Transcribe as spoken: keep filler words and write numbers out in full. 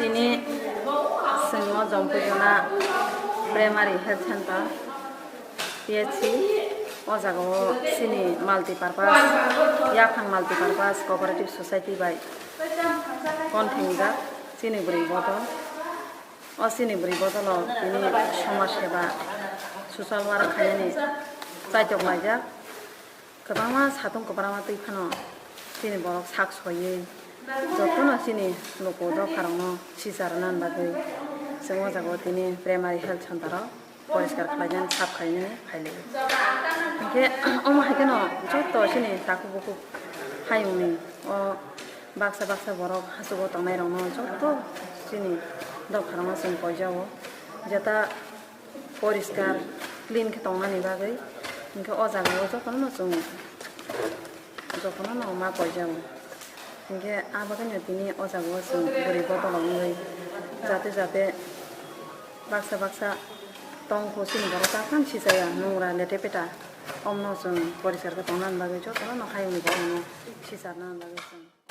Tini chwng o Jompui Jona Primary Health Center, P H C, o jaga o chini multipurpose, yaphang multipurpose cooperative society bai kon thengjak chini bwrwi bodol. O chini bwrwi bodol o tini somaj seba, social work khainani chaitok laijak. Kwbangma satung kwbangma twi phano chini borok sak soiwi jotono chini luku dopharokno sicharna bagwi chwng o jaga o tini primary health center o poriskar khlainani, sap khlainani phailaiwi. Hinkhe omo hai kheno joto chini takhuk bukhuk hayungni o baksa baksa borok hachugo tongnairokno joto chini dopharokno chwng poijao. Jeta poriskar, clean khe tongnani bagwi, hinkhe o jaga o jotono no chwng, jotono no ma poijao. Hinkhe a bagwino tini o jaga o chwng bwrwi bodol wngwi jate jate baksa baksa tongkho chini borok ta phano sichaya, nungra lete peta, omno chwng poriskar khe tongnani bagwi jotono no hayungni borokno sicharnani bagwi chwng.